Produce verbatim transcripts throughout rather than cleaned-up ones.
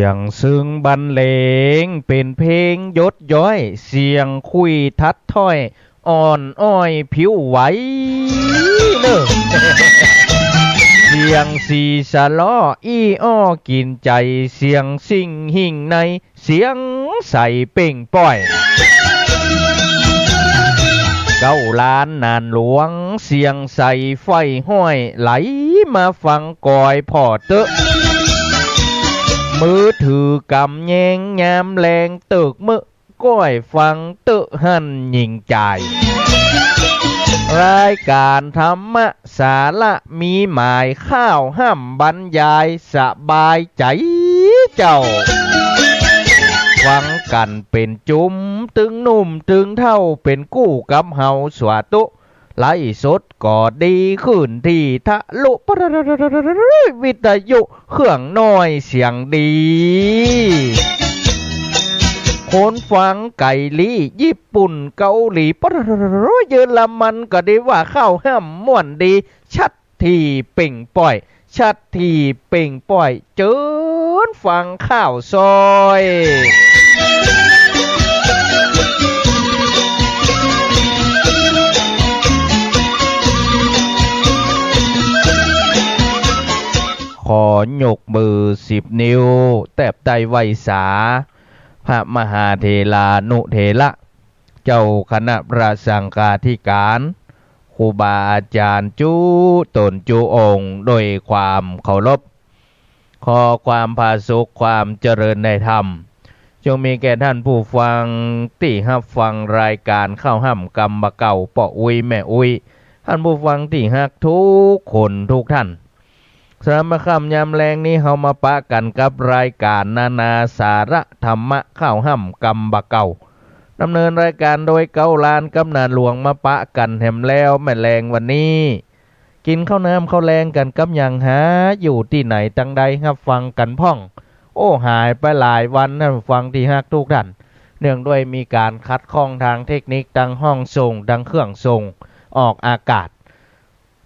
สียงซึ่งบรรเลงเป๋นเพลงหยดย้อย เสียงคุยทัดถ้อย อ่อนอ้อยผิวไหวเน่อ เสียงสีสะเลาะอี้อ้อกิ๋นใจ๋ เสียงสิ่งหิ่งใน เสียงใสเป่งป้อย เก๊าล้านนานหลวง เสียงใสไฟห้อย ไหลมาฟังกอยผ่อเต๊อะ มือถือกำแยงยามแลงเติกเมอะ ก้อยฟังเต๊อะหั้นญิงจาย รายก๋านธรรมะสาระมีหมาย ข้าวห้ำบรรยายสบายใจ๋เจ้า ฟังกั๋นเป๋นจุม ตึงหนุ่มตึงเฒ่า เป๋นกู้กับเฮาสวาธุ ไลฟ์สดก็ดี ขึ้นตี้ทะลุ วิทยุเครื่องน้อยเสียงดี คนฟังไกลลี้ ญี่ปุ่น เกาหลี เยอรมันก็ดี ว่าข้าวห้ำม่วนดี ชัดตี้เป่งป้อย ชัดตี้เป่งป้อย เจิญฟังข้าวซอย ขอยกมือสิบนิ้ว แตบใต้ไหว้สา พระมหาเถรานุเถระ เจ้าคณะพระสังฆาธิการ ครูบาอาจ๋ารย์จุต๋นจุองค์ โดยความเคารพ ขอความผาสุก ความเจริญในธรรม จงมีแก่ท่านผู้ฟังตี้ฮับฟังรายก๋านข้าวห้ำกำบ่าเก่า ป้ออุ๊ยแม่อุ๊ย ท่านผู้ฟังตี้ฮักกู้คนกู้ต้าน สำหรับค่ำยามแลงนี้ เฮามาปะกั๋นกับรายก๋านนานาสาระธรรมะ ข้าวห้ำกำบ่าเก่า ดำเนินรายก๋านโดยเก๊าล้านกับนานหลวง มาปะกั๋นแหมแล้วแม่แลงวันนี้ กิ๋นข้าวน้ำข้าวแลงกั๋นกับหยังหา อยู่ตี้ไหนตังใดฮับฟังกั๋นพ่อง โอ้ หายไปหลายวัน ท่านผู้ฟังตี้ฮักกู้ต้าน เนื่องด้วยมีก๋านขัดข้องตางเทคนิค ตังห้องส่ง ตังเครื่องส่งออกอากาศ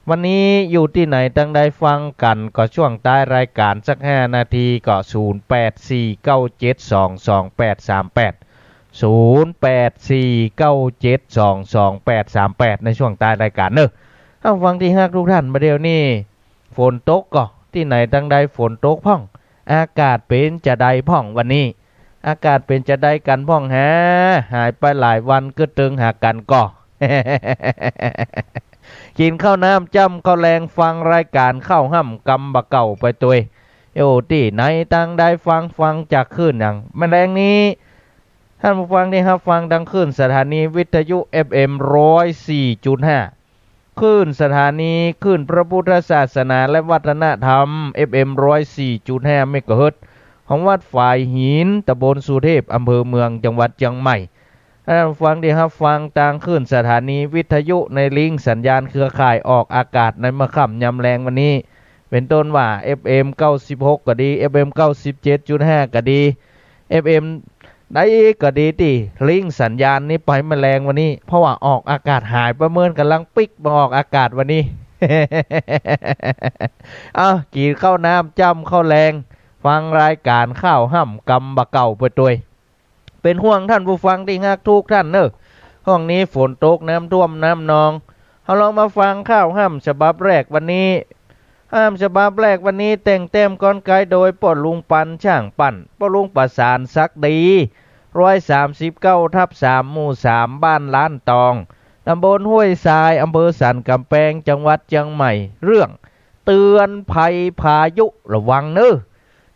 วันนี้อยู่ตี้ไหนตังใดฟังกั๋น ก็ช่วงต๊ายรายก๋านสักห้านาที ก็ ศูนย์แปดสี่เก้าเจ็ดสองสองแปดสามแปด ศูนย์แปดสี่เก้าเจ็ดสองสองแปดสามแปด ในช่วงต๊ายรายก๋านเน่อ ท่านผู้ฟังตี้ฮักกู้ต้าน บ่าเดี่ยวนี้ฝนตกก่อ ตี้ไหนตังใดฝนตกพ่อง อากาศเป๋นจาใดพ่องวันนี้ อากาศเป๋นจาใดกั๋นพ่องหา หายไปหลายวัน กึ๊ดตึงหากั๋นก่อ กิ๋นข้าวน้ำจ้ำข้าวแลง ฟังรายก๋านข้าวห้ำกำบ่าเก่าไปตวย อยู่ตี้ไหนตังใดฟัง ฟังจากคลื่นหยัง แม่แลงนี้ ท่านผู้ฟังได้ฮับฟังตางคลื่นสถานีวิทยุ เอฟเอ็ม ร้อยสี่จุดห้า คลื่นสถานี คลื่นพระพุทธศาสนาและวัฒนธรรม เอฟเอ็ม ร้อยสี่จุดห้า เมกะเฮิรตซ์ ของวัดฝายหิน ตำบลสุเทพ อำเภอเมือง จังหวัดเจียงใหม่ ท่านผู้ฟังได้ฮับฟังตางคลื่นสถานีวิทยุในลิงก์สัญญาณเครือข่ายออกอากาศในเมื่อค่ำยามแลงวันนี้ เป๋นต้นว่า เอฟเอ็ม เก้าสิบหก ก็ดี เอฟเอ็ม เก้าสิบเจ็ดจุดห้า ก็ดี เอฟเอ็ม ใดก็ดีตี้ลิงก์สัญญาณนี้ไปแม่แลงวันนี้ เพราะว่าออกอากาศหายไปเมิน ก่ำลังปิ๊กมาออกอากาศวันนี้ เอ้า กิ๋นข้าวน้ำจ้ำข้าวแลง ฟังรายก๋านข้าวห้ำกำบ่าเก่าไปตวย เป๋นห่วงท่านผู้ฟังตี้ฮักกู้ต้านเน่อ ห้องนี้ฝนตก น้ำท่วมน้ำนอง เฮาลองมาฟังข้าวห้ำฉบับแรกวันนี้ ห้ำฉบับแรกวันนี้แต่งแต้มกลไกโดยป้อลุงปัน ช่างปั้น ป้อลุงประสาน ศักดี ร้อยสามสิบเก้าทับสาม หมู่สาม บ้านล้านตอง ตำบลห้วยทราย อำเภอสันกำแปง จังหวัดเจียงใหม่ เรื่องเตือนภัยพายุ ระวังเน่อ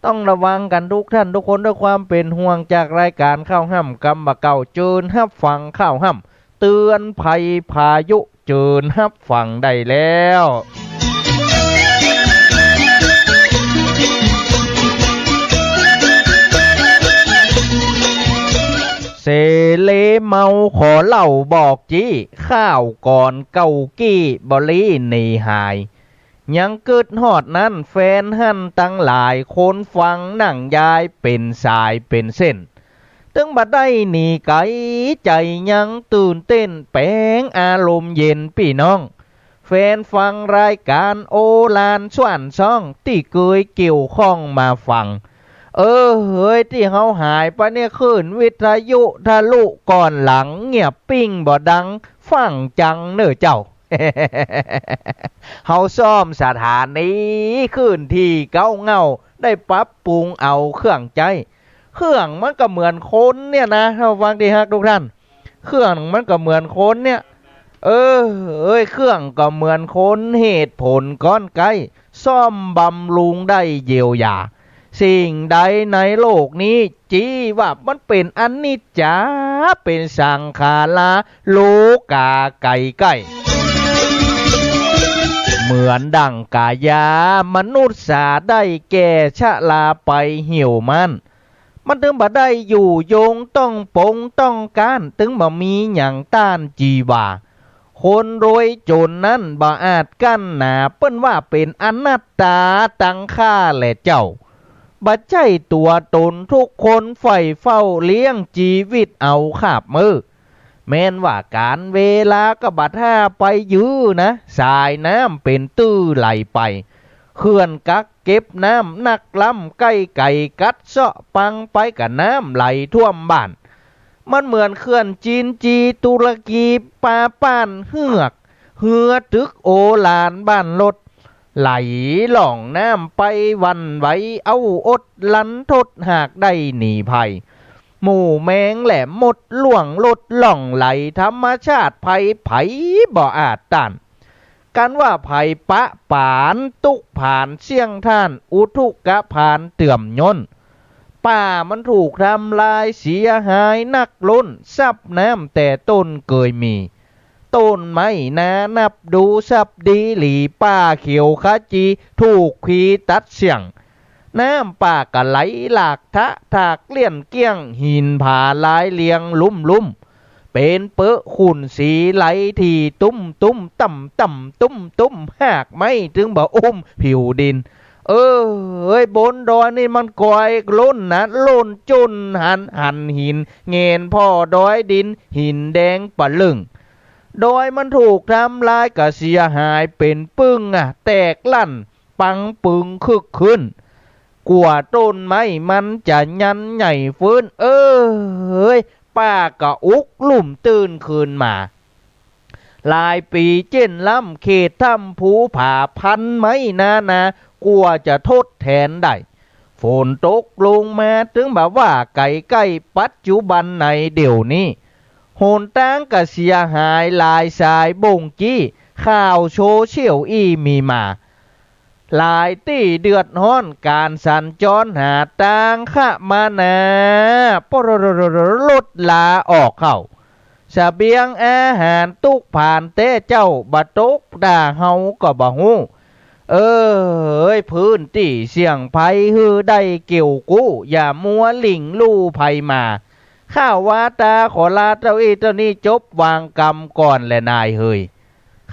ต้องระวังกั๋นกู้ต้านกู้คน ด้วยความเป๋นห่วงจากรายก๋านข้าวห้ำกำบ่าเก่า เจิญฮับฟังข้าวห้ำเตือนภัยพายุ เจิญฮับฟังได้แล้ว เสเลเมาขอเหล้าบอกจี้ ข้าวก่อนเก่ากี้บ่ลี้หนีหาย ยังกึ๊ดฮอดนั้นแฟนหั้นตังหลาย คนฟังนั่งยายเป๋นสายเป๋นเส้น ตึงบ่ได้หนีไก๋ ใจ๋ยังตื่นเต้น แป๋งอารมณ์เย็นปี้น้อง แฟนฟังรายก๋านโอฬารสวรรค์ซ่อง ตี้เกยเกี่ยวข้องมาฟัง เออ เฮ้ย ตี้เฮาหายไปเนี่ย คลื่นวิทยุทะลุก้อนหลัง เงียบปิ้ง บ่ดังฟั่งจังเน่อเจ้า เฮาซ่อมสถานี คลื่นที่เก๊าเง่า ได้ปรับปรุงเอาเครื่องใจ๊ เครื่องมันก็เหมือนคนเนี่ยนะ ท่านผู้ฟังตี้ฮักทุกท่าน เครื่องมันก็เหมือนคนเนี่ย เออ เอ้ย เครื่องก็เหมือนคน เหตุผลก้อนใก๊ ซ่อมบำรุงได้เยียวยา สิ่งใดในโลกนี้ จีว่ามันเป๋นอนิจจา เป๋นสังขารา โลกา ไก๋ใก้ เหมือนดั่งก๋ายา มนุษย์สาได้แก่ชราไปเหี่ยวมัน มันตึงบ่ได้อยู่ยง ต้องปงต้องก๊าน ตึงบ่มีหยังต้านจีวา คนรวยจนนั้นบ่อาจกั้นหนา เปิ้นว่าเป๋นอนัตตาตังข้าแหละเจ้า บ่ใจ้ตั๋วต๋นทุกคน ใฝ่เฝ้าเลี้ยงจีวิตเอาคาบมื้อ แม้นว่าก๋านเวลาก็บ่ท่าไปยื้อนะ สายน้ำเป๋นตื้อไหลไป เขื่อนกักเก็บน้ำนักล้ำ ใก้ไก๋กัดเซาะปังไป ก็น้ำไหลท่วมบ้าน มันเหมือนเขื่อนจีน จีตุรกี ปาป้านเฮือก เฮือตึกโอฬารบ้านรถ ไหลล่องน้ำไปหวั่นไหว เอ้าอดลันทดหากได้หนีภัย หมู่แมงแหลมมดล่วงลดล่องไหล ธรรมชาติภัยใผบ่อาจต้าน กันว่าไผปะป๋านตุ๊กผานเสี้ยงท่าน อุทกพานเตื่อมย้น ป่ามันถูกทำลายเสียหายนักล้น ทรัพย์น้ำแต่ต้นเกยมี ต้นไม้นานับดูทรัพย์ดีหลี ป่าเขียวขจีถูกขีตัดเสี้ยง น้ำป่าก็ไหลหลากทะถากเลี่ยนเกี้ยง หินผาลายเรียงลุ่มลุ่ม เป๋นเปอะขุ่นสีไหลถี่ตุ้มตุ้มต่ำต่ำตุ้มตุ้ม หากไม้ตึงบ่อุ้มผิวดิน เออ เอ้ย บนดอยนี่มันกอยล้นนะ ล้นจ้นหันหันหิน แหงนผ่อดอยดิน หินแดงปะลึ่ง ดอยมันถูกทำลายก็เสียหายเป๋นปึ้งอะ แตกลั่นปังปึงคึกคื้น กว่าต้นไม้มันจะยันใหญ่ฟื้น เอ้ย ป่าก็อุกลุ่มตื้นคืนมา หลายปี๋เจ๊นล้ำ เขตถ้ำภูผา พันไม้นานา กว่าจะทดแทนได้ ฝนตกลงมาตึงบ่ว่าไก๋ใก้ ปัจจุบันในเดี๋ยวนี้ หนตางก็เสียหาย หลายสายบ่งจี้ ข่าวโซเชียลอี้มีมา หลายตี้เดือดฮ้อน ก๋านสัญจรหาตางคมนา ปะโรโรโรโร รถลาออกเข้า เสบียงอาหารตุ๊กผานแต๊เจ้า บ่ตกต้าเฮาก็บ่ฮู้ เอ้ย พื้นตี้เสี่ยงภัยหื้อได้เกี่ยวกู้ อย่ามัวหลิ่งลู่ภัยมา ข้าวาตาขอลาเต้าอี้เต้านี้ จบวางกำก่อนแหละนายเฮย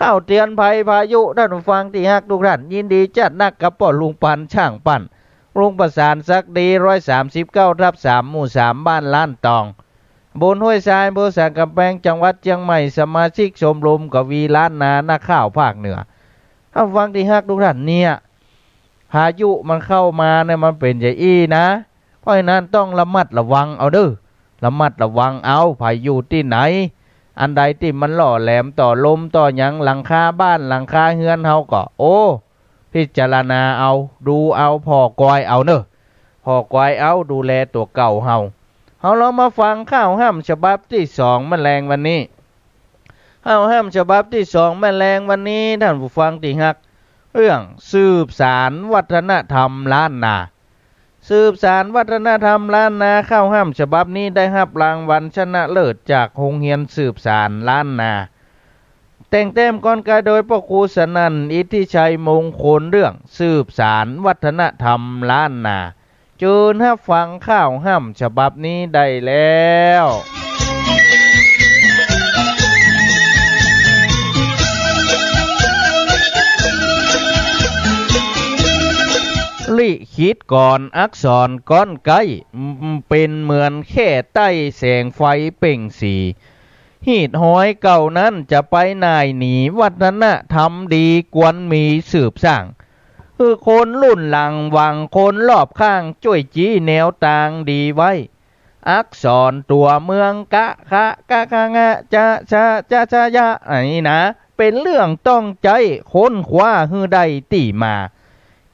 ข่าวเตือนภัยพายุ ท่านผู้ฟังตี้ฮักทุกท่าน ยินดีจัดนักกับป้อลุงปันช่างปั้น ลุงประสานศักดี ร้อยสามสิบเก้าทับสาม หมู่สาม บ้านล้านตอง ตำบลห้วยทราย อำเภอสันกำแพง จังหวัดเจียงใหม่ สมาชิกชมรมกวีล้านนา นักข่าวภาคเหนือ ท่านผู้ฟังตี้ฮักทุกท่าน เนี่ย พายุมันเข้ามาเนี่ย มันเป๋นจะอี้นะ เพราะฉะนั้นต้องระมัดระวังเอาเด้อ ระมัดระวังเอา ใผอยู่ตี้ไหน อันใดตี้มันหล่อแหลมต่อลมต่อหยัง หลังคาบ้านหลังคาเฮือนเฮาก็ โอ้ พิจารณาเอา ดูเอา ผ่อกอยเอาเน่อ ผ่อกอยเอา ดูแลตั๋วเก่าเฮา เฮาลองมาฟังข่าวห้ำฉบับตี้สองแมลงวันนี้ ข่าวห้ำฉบับตี้สองแมลงวันนี้ ท่านผู้ฟังตี้ฮัก เรื่องสืบสานวัฒนธรรมล้านนา สืบสานวัฒนธรรมล้านนา ข่าวห้ำฉบับนี้ได้ฮับรางวัลชนะเลิศจากโฮงเฮียนสืบสานล้านนา แต่งแต้มกลไกโดยป้อครูสนั่น อิทธิชัยมงคล เรื่องสืบสานวัฒนธรรมล้านนา เจิญฮับฟังข่าวห้ำฉบับนี้ได้แล้ว ลิขิตกรอักษรก้อนใก๊ เป๋นเหมือนแค่ใต้แสงไฟเปล่งสี ฮีตฮอยเก่านั้นจะไปไหนหนี วัฒนธรรมดีควรมีสืบสร้าง หื้อคนรุ่นหลังหวังคนรอบข้างจ้วยจี๊แนวตางดีไว้ อักษรตั๋วเมืองกะ คะ กะ คะ งะ จะ ชะ จะ ชะ ยะ อันนี้นะ เป๋นเรื่องต้องใจ๊ค้นคว้าหื้อได้ตี้มา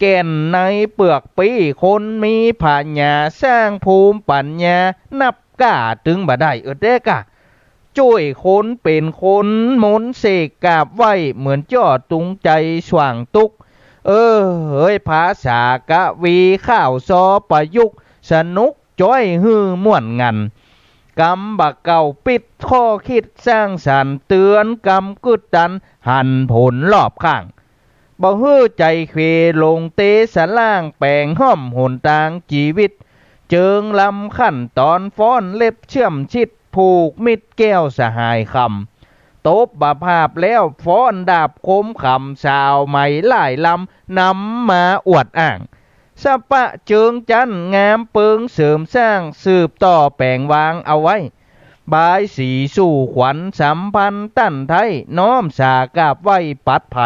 แก่นในเปือกปี้ คนมีผญาสร้างภูมิปัญญา นับก้าตึงบ่ได้ เออ เต๊กะ จ้วยคนเป๋นคนมนต์เสกกราบไหว้ เหมือนจ้อตุงใจ๋สว่างตุ๊ก เออ เฮ้ย ภาษากวีข้าวซอประยุกต์ สนุกจ้อยหื้อม่วนงัน กำบ่าเก่าปิ๊ดข้อคิดสร้างสรรค์ เตื๋อนกำกึ๊ดตัน หันผลรอบข้าง บ่หื้อใจ๋เขวหลงเตสะล่าง แป๋งฮ่อมหนตางจีวิต เจิงลำขั้นต๋อนฟ้อนเล็บเชื่อมชิด ผูกมิตรแก้วสหายคำ ตบบ่าพาบแล้วฟ้อนดาบคมขำ สาวไหมหลายลำนำมาอวดอ้าง สะปะเจิงจั้นงามเปิงเสริมสร้าง สืบต่อแป๋งวางเอาไว้ บายศรีสู่ขวัญสัมพันธ์ต้านไท้ น้อมสากราบไหว้ปัดไพ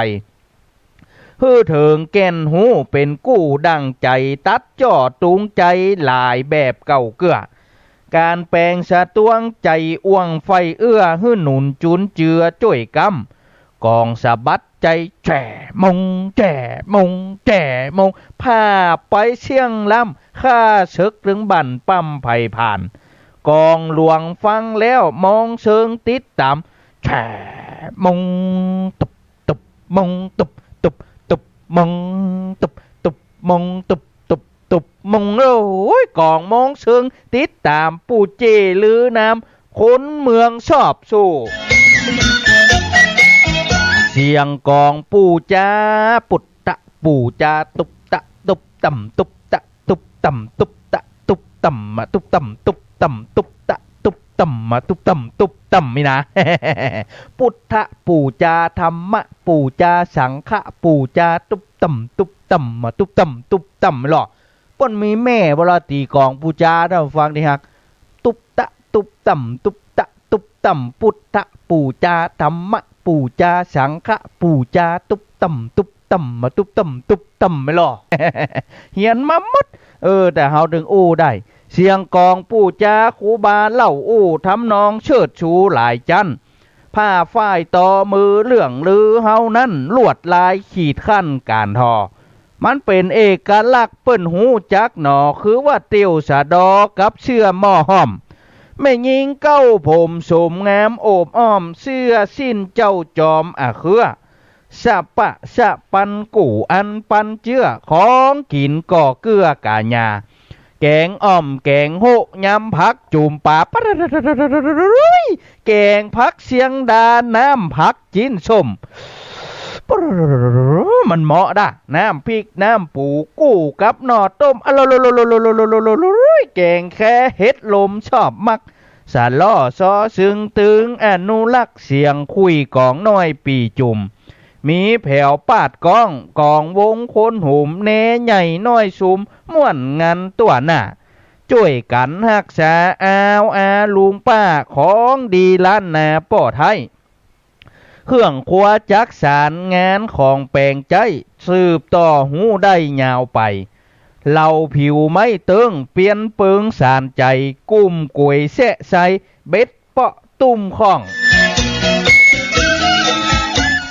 หื้อเถิงแก่นฮู้เป๋นกู้ดั่งใจ๋ ตัดจ้อตุงใจ๋หลายแบบเก่าเกื้อ ก๋านแป๋งสะตวงใจ๋อ่วงไฟเอื้อ หื้อหนุนจุนเจือจ้วยก๊ำ ก๋องสะบัดใจ๋ แจ่มง แจ่มง แจ่มง ผ่าไปเสี้ยงล้ำ ฆ่าเสิกตึงบั่นป้ำไพผ่าน ก๋องหลวงฟังแล้วมองเซิงติดต๋าม แจ่มง ตุบ ตุบ มง ตุบ ตุบ ตุบ มง ตุบ ตุบ มง ตุบ ตุบ ตุบ มง โอ้ย ก๋องมองเซิงติดต๋าม ปู่เจ้ลือนาม คนเมืองชอบสู้ เสียงก๋องปู๋จา ปุทธะ ปู๋จา ตุ๊บตะ ตุ๊บต่ำ ตุ๊บตะ ตุ๊บต่ำ ตุ๊บตะ ตุ๊บต่ำ มาตุ๊บต่ำ ตุ๊บต่ำ ตุ๊บตะ ตุ๊บต่ำ มาตุ๊บต่ำ ตุ๊บต่ำ นี่นะ ปุทธะปู๋จา ธรรมะปู๋จา สังฆะปู๋จา ตุ๊บต่ำ ตุ๊บต่ำ มาตุ๊บต่ำ ตุ๊บต่ำ หล่อ เปิ้นมีแม่บ่ละ ตี๋ก๋องปู๋จา ต้านฟังตี้ฮัก ตุ๊บตะ ตุ๊บต่ำ ตุ๊บตะ ตุ๊บต่ำ ปุทธะปู๋จา ธรรมะปู๋จา สังฆะปู๋จา ตุ๊บต่ำ ตุ๊บต่ำ มาตุ๊บต่ำ ตุ๊บต่ำ แม่นหล่อ เฮียนมาหมด เออ แต่เฮาตึงอู้ได้ เสียงก๋องปู๋จา ครูบาเล่าอู้ ทำนองเชิดชูหลายจั๊น ผ้าฝ้ายตอมือเรื่องลือเฮานั้น ลวดลายขีดขั้นก๋านทอ มันเป๋นเอกลักษณ์เปิ้นฮู้จักหนอ คือว่าเตี้ยวสะดอกับเสื้อหม้อห้อม แม่ญิงเก๊าผมสมงามโอบอ้อม เสื้อสิ้นเจ้าจอมอะเครือ สะปะสะปันกู่อันปันเจื้อ ของกิ๋นก่อเกื้อกาญา แก๋งอ่อมแก๋งโฮะ ยำผักจุ่มป๋า ปะระระระระระระระ แก๋งผักเสียงดา น้ำผักจิ๊นส้ม ปะระระระระระ มันเหมาะดะ น้ำพริกน้ำปู กู้กับหน่อต้ม อะโลโลโล แก๋งแคเห็ดลมชอบมัก สะล่อซอซึ่งตึงอนุรักษ์ เสียงคุยก๋องน้อยปี่จุ่ม มีแผวปาดก้อง ก๋องวงคนหุม แนใหญ่น้อยสุม ม่วนงันตั๋วหน้า จ้วยกั๋นฮักษา อาวอาลุงป้า ของดีล้านนาป้อไท้ เครื่องครัวจักสาน งานของแป๋งใจ๊ สืบต่อฮู้ได้ยาวไป เหล่าผิวไม้เติ๊ง เปียนเปิงสานใจ๋ กุ้มก๋วยแซะไซ เบ็ด เปาะตุ้มข้อง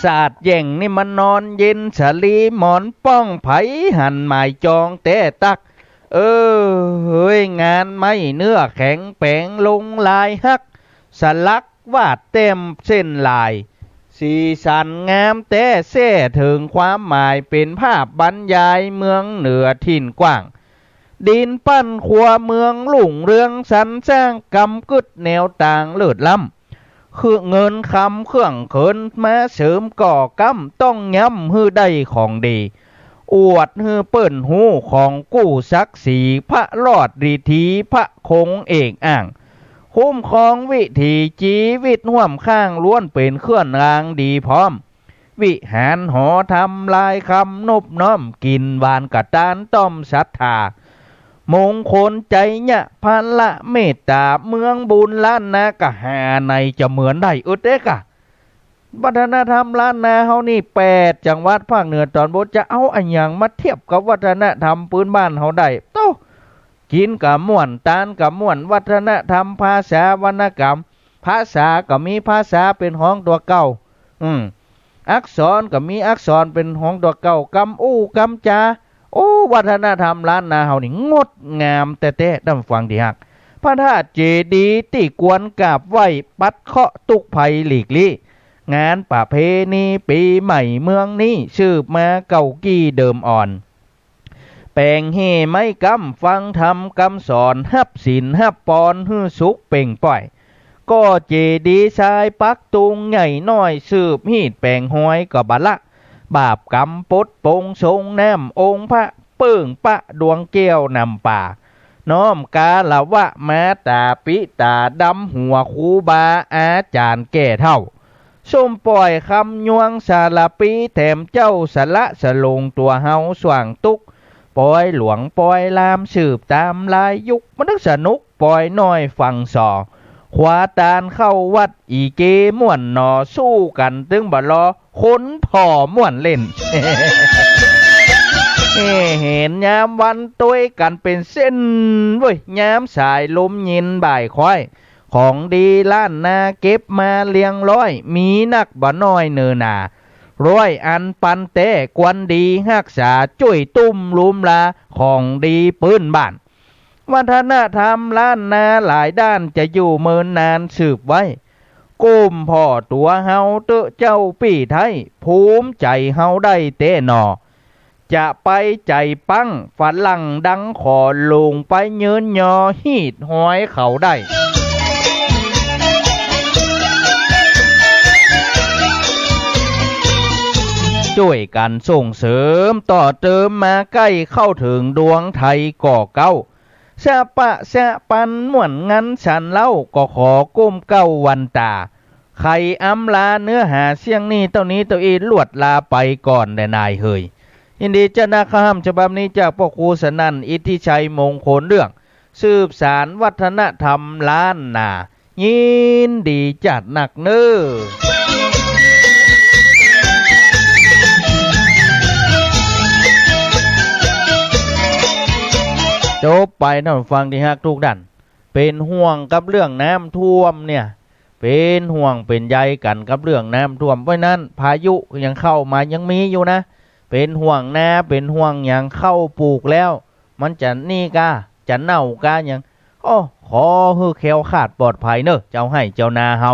สาดแหย่งนี่มันนอนเย็นสะลี หมอนป้องไผหันหมายจองแต๊ตัก เออ เฮ้ย งานไม้เนื้อแข็งแป๋งลงลายฮัก สลักวาดแต้มเส้นลาย สีสันงามแต๊แซ่เถิงความหมาย เป๋นภาพบรรยายเมืองเหนือถิ่นกว้าง ดินปั้นครัวเมืองรุ่งเรืองสรรสร้าง กำกึ๊ดแนวตางเลิศล้ำ คือเงินคำเครื่องเขินมาเสริมก่อก๊ำ ต้องย้ำหื้อได้ของดี อวดหื้อเปิ้นฮู้ของกู้ศักดิ์ศรี พระรอดดีถีพระคงเอกอ้าง คุ้มครองวิถีจีวิตฮ่วมข้าง ล้วนเป๋นเครื่องรางดีพร้อม วิหารหอธรรมลายคำนบน้อม กิ๋นหวานกะตานต้อมศรัทธา มงคลไจยะพละเมตต๋า เมืองบุญล้านนากะหาไหนจะเหมือนได้ เออเต๊กะ วัฒนธรรมล้านนาเฮานี่ แปดจังหวัดภาคเหนือต๋อนบน จะเอาอะหยังมาเทียบกับวัฒนธรรมปื้นบ้านเฮาได้ โต๊ะ กิ๋นก็ม่วน ตานก็ม่วน วัฒนธรรม ภาษา วรรณกรรม ภาษาก็มีภาษาเป๋นของตั๋วเก่า อืม อักษรก็มีอักษรเป๋นของตั๋วเก่า กำอู้กำจา โอ้ วัฒนธรรมล้านนาเฮานี่งดงามแต๊ๆ ต้านฟังตี้ฮัก พระธาตุเจดีย์ตี้ควรกราบไหว้ ปัดเคราะห์ตุ๊กข์ภัยหลีกลี้ งานประเพณีปี๋ใหม่เมืองนี้ สืบมาเก่ากี้เดิมอ่อน แป๋งเฮ่ไม้กำ ฟังธรรมกำสอน ฮับศีลฮับปอน หื้อสุขเป่งป้อย ก่อเจดีย์ทรายปักตุงใหญ่น้อย สืบฮีตแป๋งฮอยก็บ่ละ บาปกรรมปลดปลง สรงน้ำองค์พระ เปิ้งปะดวงแก้วนำปา น้อมคารวะมาต๋าปิต๋าดำ หัวครูบาอาจ๋ารย์แก่เฒ่า ส้มป่อยคำยวงสารปี แถมเจ้าสละสลงตั๋วเฮาส่างตุ๊กข์ ป่อยหลวงป่อยลาม สืบต๋ามลายยุค มันนึกสนุก ป่อยน้อยฟังส่อ ขวาตานเข้าวัดอีเก ม่วนหนอ สู้กั๋นตึงบ่ลอ คนผ่อม่วนเล่น เฮ่เห็นยามวันตวยกั๋นเป๋นเส้นเว้ย ยามสายลมเย็นบ่ายค่อย ของดีล้านนาเก็บมาเรียงร้อย มีนักบ่น้อยเน่อหนา ร้อยอันปันแต๊ ควรดีฮักษา จ้วยตุ้มลุมลา ของดีปื้นบ้าน วัฒนธรรมล้านนาหลายด้าน จะอยู่เมินนานสืบไว้ ก้มผ่อตั๋วเฮาเต๊อะเจ้าปี้ไท้ ภูมิใจ๋เฮาได้แต๊หนอ จะไปใจ๋ปั๊งฝรั่งดังขอ ลงไปเยินยอฮีตฮอยเขาได้ จ้วยกั๋นส่งเสริมต่อเติมมาใก้ เข้าเถิงดวงไทยก่อเก๊า สะปะสะปันม่วนงันสันเล้า ก็ขอก้มเก๊าวันต๋า ไขอำลาเนื้อหาเสี้ยงนี้เต้านี้เต้าอี้ ลวดลาไปก่อนแด่นายเหย ยินดีจ้านัก ข้อห้ามฉบับนี้จากป้อครูสนั่น อิทธิชัยมงคลเรื่อง สืบสานวัฒนธรรมล้านนา ยินดีจ้านักเน่อ จบไป ต้านฟังตี้ฮักกู้ต้าน เป๋นห่วงกับเรื่องน้ำท่วมเนี่ย เป๋นห่วงเป๋นใยกั๋นกับเรื่องน้ำท่วม เพราะฉะนั้นพายุยังเข้ามายังมีอยู่นะ เป๋นห่วงนา เป๋นห่วงหยัง ข้าวปลูกแล้ว มันจะนี่ก้า จะเน่าก้าหยัง อ้อ ขอหื้อแคล้วคลาดปลอดภัยเน่อ เจ้าไฮ่เจ้านาเฮา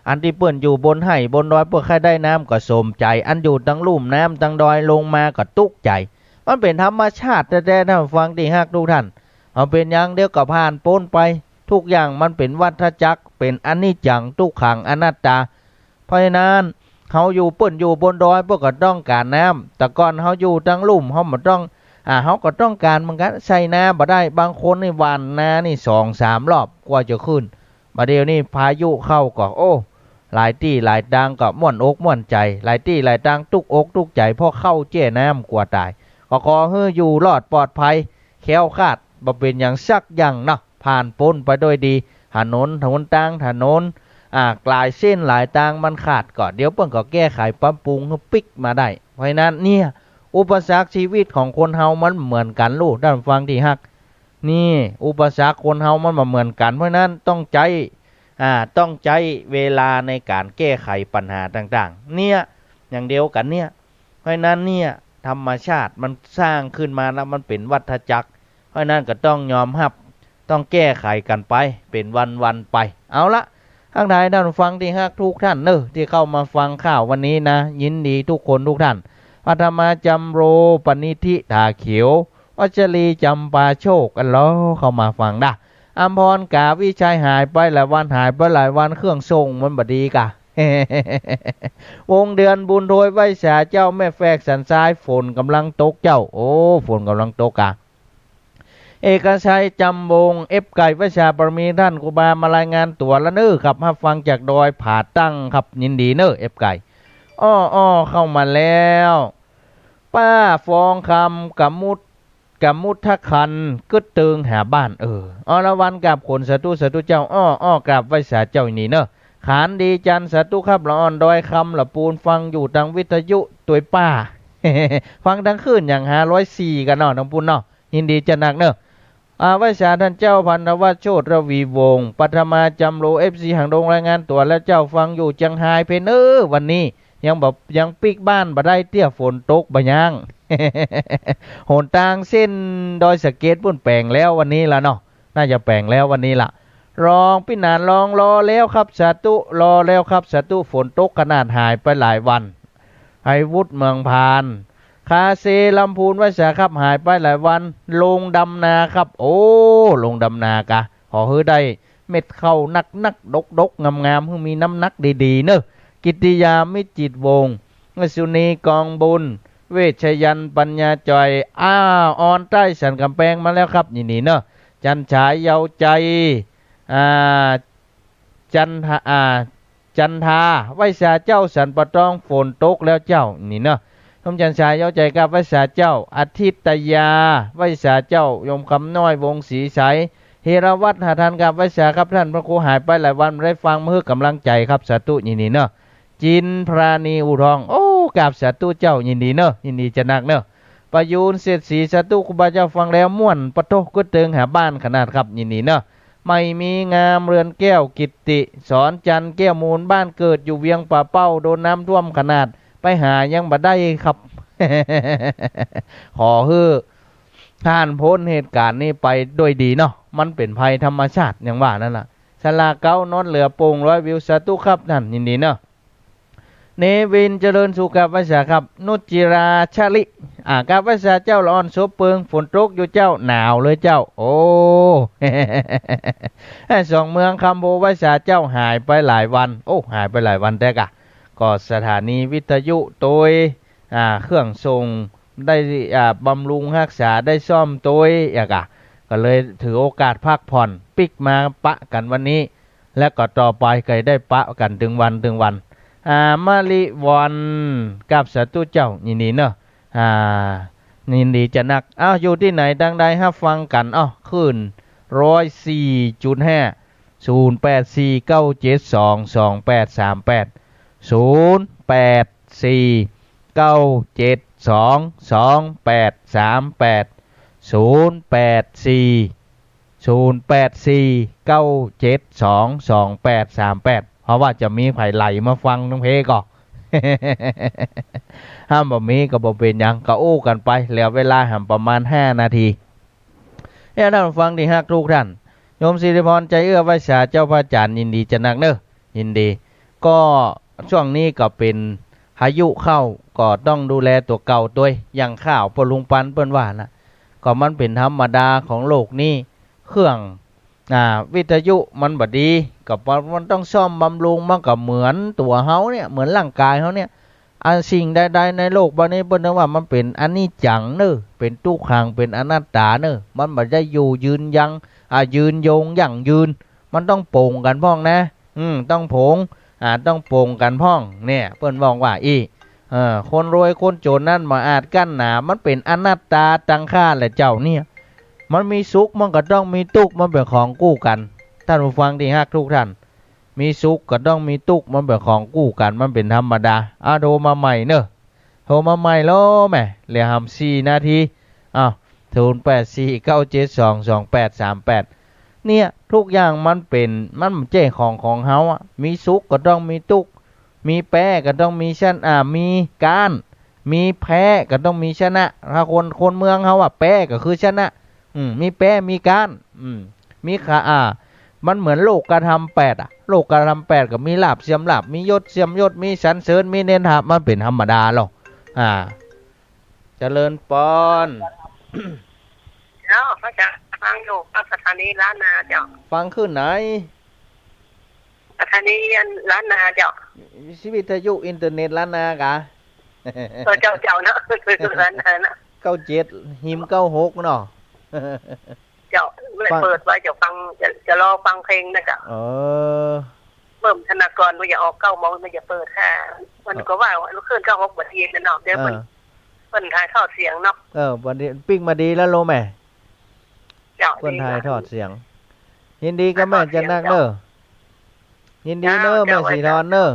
อันตี้เปิ้นอยู่บนไฮ่บนดอย เปิ้นใค่ได้น้ำก็สมใจ๋ อันอยู่ตังลุ่มน้ำตังดอยลงมาก็ตุ๊กข์ใจ๋ มันเป๋นธรรมชาติแต๊ๆ ต้านฟังตี้ฮักกู้ต้าน เอาเป๋นหยังเดี๋ยวก็ผ่านป๊นไป กู้อย่างมันเป๋นวัฏจักร เป๋นอนิจจัง ตุ๊กขัง อนัตตา เพราะฉะนั้น เฮาอยู่ เปิ้นอยู่บนดอย เปิ้นก็ต้องก๋านน้ำ แต่ก่อนเฮาอยู่ตังลุ่ม เฮาบ่ต้อง อ่า เฮาก็ต้องก๋านเหมือนกั๋น ใส่นาบ่ได้ บางคนนี่หว่านนานี่สองสามรอบกว่าจะขึ้น บ่าเดี่ยวนี้พายุเข้าก็ โอ้ หลายตี้หลายตางก็ม่วนอกม่วนใจ๋ หลายตี้หลายตางตุ๊กอกตุ๊กใจ๋ เพราะเข้าแจ้น้ำกลัวต๋าย ก็ขอหื้ออยู่รอดปลอดภัย แคล้วคลาด บ่เป๋นหยังสักอย่างเนาะ ผ่านป๊นไปด้วยดี ถนนหนตาง ถนน อ่า หลายเส้นหลายตางมันขาดก็ เดี๋ยวเปิ้นก็แก้ไขปรับปรุงหื้อปิ๊กมาได้ เพราะฉะนั้นเนี่ย อุปสรรคชีวิตของคนเฮามันเหมือนกั๋นลูก ต้านฟังตี้ฮัก นี่ อุปสรรคคนเฮามันบ่เหมือนกั๋น เพราะฉะนั้นต้องใจ๊ อ่า ต้องใจ๊เวลาในก๋านแก้ไขปัญหาต่างๆ เนี่ย อย่างเดียวกั๋นเนี่ย เพราะฉะนั้นเนี่ย ธรรมชาติมันสร้างขึ้นมาแล้ว มันเป๋นวัฏจักร เพราะฉะนั้นก็ต้องยอมฮับ ต้องแก้ไขกั๋นไป เป๋นวันๆ ไป เอาละ ทักทายต้านฟังตี้ฮักกู้ต้านเน่อ ตี้เข้ามาฟังข่าววันนี้นะ ยินดีกู้คนกู้ต้าน พัทมา จำโร ปณิธิ ถาเขียว วัชรี จำปาโชค อัลลอ เข้ามาฟังดา อัมพร กาวิชัย หายไปหลายวัน หายไปหลายวัน เครื่องส่งมันบ่ดีกา วงเดือน บุญโทย ไหว้สาเจ้า แม่แฝก สันทราย ฝนก่ำลังตกเจ้า โอ้ ฝนก่ำลังตกกา เอกชัย จำวงศ์ เอฟไก่ ไหว้สาบารมีต้านครูบา มารายงานตั๋วละเน่อครับ ฮับฟังจากดอยผาตั้งครับ ยินดีเน่อ เอฟไก่ อ้อๆ เข้ามาแล้ว ป้าฟองคำ กะมุด กะมุดทะคัน กึ๊ดเติงหาบ้าน เออ อรวรรณ กราบขน สาธุ สาธุเจ้า อ้อๆ กราบไหว้สาเจ้า ยินดีเน่อ ขานดีจันทน์ สาธุครับ ละอ่อนดอยคำ ละปูน ฟังอยู่ตางวิทยุตวยป้า ฟังตางคลื่นอย่างห้าร้อยสี่ กั๋นเนาะ ตางปูนเนาะ ยินดีจะนักเนาะ อ่า ไหว้สาต้านเจ้าพันธวัชรโชติระวีวงศ์ ปัทมาจำโล เอฟซี หางดง รายงานตั๋วแล้วเจ้า ฟังอยู่เจียงฮายเป๊ะเน้อ วันนี้ ยังบ่ ยังปิ๊กบ้านบ่ได้เตื้อ ฝนตกบ่ยั้ง หนตางเส้นดอยสะเก็ดปู๊นแป๋งแล้ววันนี้ละเนาะ น่าจะแป๋งแล้ววันนี้ละ รองปี้หนาน รอง รอแล้วครับ สาธุ รอแล้วครับ สาธุ ฝนตกขนาด หายไปหลายวัน ไพวุฒิ เมืองพาน คาเซ ลำพูน ไหว้สาครับ หายไปหลายวัน ลงดำนาครับ โอ้ ลงดำนากา ขอหื้อได้เม็ดข้าวนักๆ ดกๆ งามๆ หื้อมีน้ำหนักดีๆ เนาะ กิตติยา มิตรจิตวงศ์ สุนี กองบุญ เวชยันต์ ปัญญาจ่อย อ้าว ออนใต้สันก๋ำแปงมาแล้วครับ ยินดีเนาะ จันทร์ฉาย เยาว์ใจ อ่า จันทา อ่า จันทา ไหว้สาเจ้า สันป่าตอง ฝนตกแล้วเจ้า นี่เนาะ โยมจันทร์ฉาย เยาว์ใจครับ ไหว้สาเจ้า อาทิตยา ไหว้สาเจ้า โยมคำน้อย วงศ์ศรีใส ธีรวัฒน์ หาทันครับ ไหว้สาครับต้านพระครู หายไปหลายวัน บ่ได้ฟัง มาหื้อกำลังใจ๋ครับ สาธุ ยินดีเนาะ จินพราณี อู่ทอง โอ้ กราบสาธุเจ้า ยินดีเนาะ ยินดีจะนักเนาะ ประยูร เศรษฐศรี สาธุ ครูบาเจ้า ฟังแล้วม่วน ปะโท้ กึ๊ดเติงหาบ้านขนาดครับ ยินดีเนาะ ไม่มีงาม เรือนแก้ว กิตติ สอนจันทร์ แก้วมูล บ้านเกิดอยู่เวียงป่าเป้า โดนน้ำท่วมขนาด ไปหายังบ่ได้ครับ ขอหื้อ ผ่านป๊นเหตุก๋ารณ์นี้ไปด้วยดีเนาะ มันเป๋นภัยธรรมชาติ อย่างว่านั่นล่ะ ศาลาเก๊า นนท์เหลือโป่ง ร้อยวิว สาธุครับต้าน ยินดีเนาะ เนวิน เจริญสุขครับ ไหว้สาครับ นุชจิรา ชลิ อ่า ครับ ไหว้สาเจ้า ละอ่อนสบเปิง ฝนตกอยู่เจ้า หนาวเลยเจ้า โอ้ สองเมือง คำโพ ไหว้สาเจ้า หายไปหลายวัน โอ้ หายไปหลายวันแต๊กะ ก็สถานีวิทยุตวย อ่า เครื่องส่งได้ อ่า บำรุงฮักษา ได้ซ่อมตวย อ่ะกะ ก็เลยถือโอกาสพักผ่อน ปิ๊กมาปะกั๋นวันนี้ แล้วก็ต่อไปก็ได้ปะกั๋นตึงวันตึงวัน อ่า มะลิวรรณ กราบสาธุเจ้า ยินดีเนาะ อ่า ยินดีจะนัก อ้าว อยู่ตี้ไหนตางใดฮับฟังกั๋น อ้าว คลื่น ร้อยสี่จุดห้า ศูนย์แปดสี่เก้าเจ็ดสองสองแปดสามแปด ศูนย์แปดสี่เก้าเจ็ดสองสองแปดสามแปด ศูนย์แปดสี่ ศูนย์แปดสี่เก้าเจ็ดสองสองแปดสามแปด เพราะว่าจะมีใผไหลมาฟังตรงเพก็ ถ้าบ่มีก็บ่เป๋นหยัง ก็อู้กั๋นไป เหลือเวลาแหมประมาณห้านาที เนี่ย ต้านฟังตี้ฮักทุกท่าน โยมสิริพร ใจเอื้อ ไหว้สาเจ้าพระอาจารย์ ยินดีจะนักเนาะ ยินดี ก็ช่วงนี้ก็เป๋นพายุเข้า ก็ต้องดูแลตั๋วเก่าตวย อย่างข่าวป้อลุงปันเปิ้นว่านะ ก็มันเป๋นธรรมดาของโลกนี้ เครื่อง อ่า วิทยุมันบ่ดี ก็มันต้องซ่อมบำรุง มันก็เหมือนตั๋วเฮาเนี่ย เหมือนร่างก๋ายเฮาเนี่ย อันสิ่งใดๆ ในโลกบ่านี้เปิ้นว่ามันเป๋นอนิจจังเนาะ เป๋นตุ๊กขัง เป๋นอนัตตาเนาะ มันบ่ได้อยู่ยืนยัง อ่า ยืนยงยั่งยืน มันต้องโป่งกั๋นพ่องนะ อืม ต้องโป่ง อ่า ต้องโป่งกั๋นพ่อง เนี่ย เปิ้นบอกว่าอี้ เออ คนรวยคนจ๋นนั้นบ่อาจกั้นหนา มันเป๋นอนัตตาตังค่าแหละเจ้าเนี่ย มันมีสุขมันก็ต้องมีตุ๊กข์ มันเป๋นของกู้กั๋น ต้านผู้ฟังตี้ฮักทุกท่าน มีสุขก็ต้องมีตุ๊กข์ มันเป๋นของกู้กั๋น มันเป๋นธรรมดา อ่ะ โทรมาใหม่เนาะ โทรมาใหม่ลอแหม เหลือแหมสี่นาที อ้าว ศูนย์แปดสี่เก้าเจ็ดสองสองแปดสามแปด เนี่ย ทุกอย่างมันเป๋น มันบ่ใจ้ของของเฮาอะ มีสุขก็ต้องมีตุ๊กข์ มีแป๊ก็ต้องมีชนะ อ่า มีก๊าน มีแพ้ก็ต้องมีชนะ ถ้าคน คนเมืองเฮาอะ แป๊ก็คือชนะ อืม มีแป๊มีก๊าน อืม มีขา อ่า มันเหมือนโลกธรรมแปดอะ โลกธรรมแปดก็มีลาภเสื่อมลาภ มียศเสื่อมยศ มีสรรเสริญ มีนินทา มันเป๋นธรรมดาลอ อ่า เจริญปอน เจ้า พระอาจารย์ ฟังอยู่ ฟังสถานีล้านนาเจ้า ฟังคลื่นไหน สถานีล้านนาเจ้า วิทยุอินเทอร์เน็ตล้านนากา เออ เจ้า เจ้าเนาะ ล้านนาเนาะ เก้าเจ็ด ฮิม เก้าหก เนาะ เจ้า ไม่ได้ ฟัง เปิดไว้ จะฟัง จะ จะรอฟังเพลงนะเจ้า เออ เบิ่มธนากร ว่าจะออกเก้าโมง มันจะเปิดห้า มัน เออ ก็ว่าลูกคลื่นเก้าหก บ่ดีนะเนาะ เดี๋ยวเปิ้น เออ เปิ้นถ่ายทอดเสียงเนาะ เออ วันนี้ปิ๊กมาดีแล้ว ฮู้ไหม เจ้า เปิ้น ดี ถ่ายทอดเสียง ยินดีกับแม่ ถ่ายทอดเสียง จะนักเนาะ เจ้า ยินดีเน่อ เจ้า แม่ศรีธรเน่อ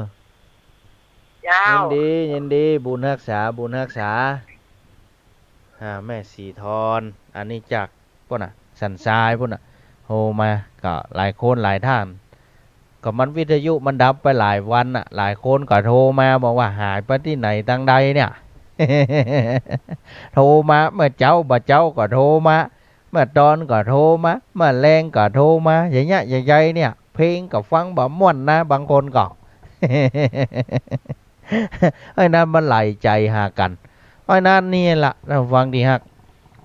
เจ้า ยินดี ยินดี บุญฮักษา บุญฮักษา อ่า แม่ศรีธร อันนี้จากปู๊นน่ะ สันทรายปู๊นน่ะ โทรมา ก็หลายคนหลายท่าน ก็มันวิทยุมันดับไปหลายวันน่ะ หลายคนก็โทรมาบอกว่าหายไปตี้ไหนตังใดเนี่ย โทรมาเมื่อเจ๊าบ่าเจ๊าก็โทรมา เมื่อตอนก็โทรมา เมื่อแลงก็โทรมา อย่างเงี้ยใหญ่ๆ เนี่ย เพลงก็ฟังบ่ม่วนนะ บางคนก็ ไอ้นั้นมันหลายใจ๋หากั๋น เพราะฉะนั้นนี่ละ ท่านผู้ฟังตี้ฮัก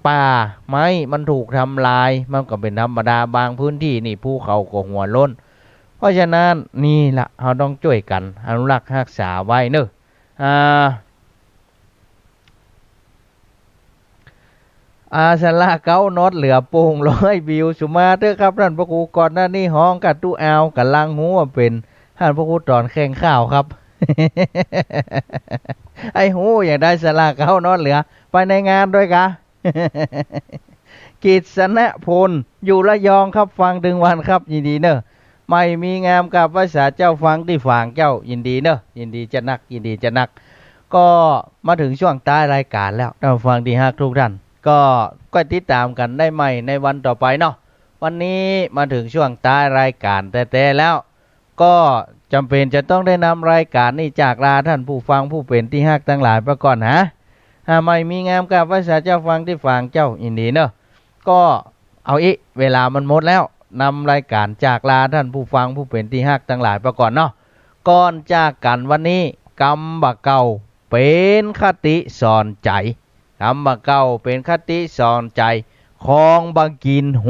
ป่าไม้มันถูกทำลาย มันก็เป๋นธรรมดา บางพื้นตี้นี่ภูเขาก็หัวโล้น เพราะฉะนั้นนี่ละ เฮาต้องจ้วยกั๋นอนุรักษ์ฮักษาไว้เน่อ อ่า อา ศาลาเก๊านอดเหลือโป่งร้อยวิว สุมาเต๊อะครับ ท่านพระครู ก่อนหน้านี้ฮ้องกะตุ๊อาว ก่ำลังฮู้ว่าเป๋น ท่านพระครูต๋อนแข่งข่าวครับ ไอ้ฮู้อย่างใดศาลาเก๊านอดเหลือ ไปในงานด้วยกะ กฤษณพล อยู่ระยองครับ ฟังตึงวันครับ ยินดีเน่อ ไม่มีงามกราบไหว้สาเจ้า ฟังตี้ฝางเจ้า ยินดีเน่อ ยินดีจะนัก ยินดีจะนัก ก็มาเถิงช่วงต๊ายรายก๋านแล้ว ท่านผู้ฟังตี้ฮักทุกท่าน ก็ ก็ติดต๋ามกั๋นได้ใหม่ในวันต่อไปเนาะ วันนี้มาเถิงช่วงต๊ายรายก๋านแต๊ๆ แล้ว ก็จ๋ำเป๋นจะต้องได้นำรายก๋านนี้จากลาท่านผู้ฟังผู้เป๋นตี้ฮักตังหลายไปก่อนนะ หาไม่มีงามกราบไหว้สาเจ้า ฟังตี้ฝางเจ้า ยินดีเน่อ ก็เอาอี้ เวลามันหมดแล้ว นำรายก๋านจากลาท่านผู้ฟังผู้เป๋นตี้ฮักตังหลายไปก่อนเนาะ ก่อนจากกั๋นวันนี้ กำบ่าเก่า เป๋นคติสอนใจ๋ กำบ่าเก่า เป๋นคติสอนใจ๋ ของบ่ากิ๋น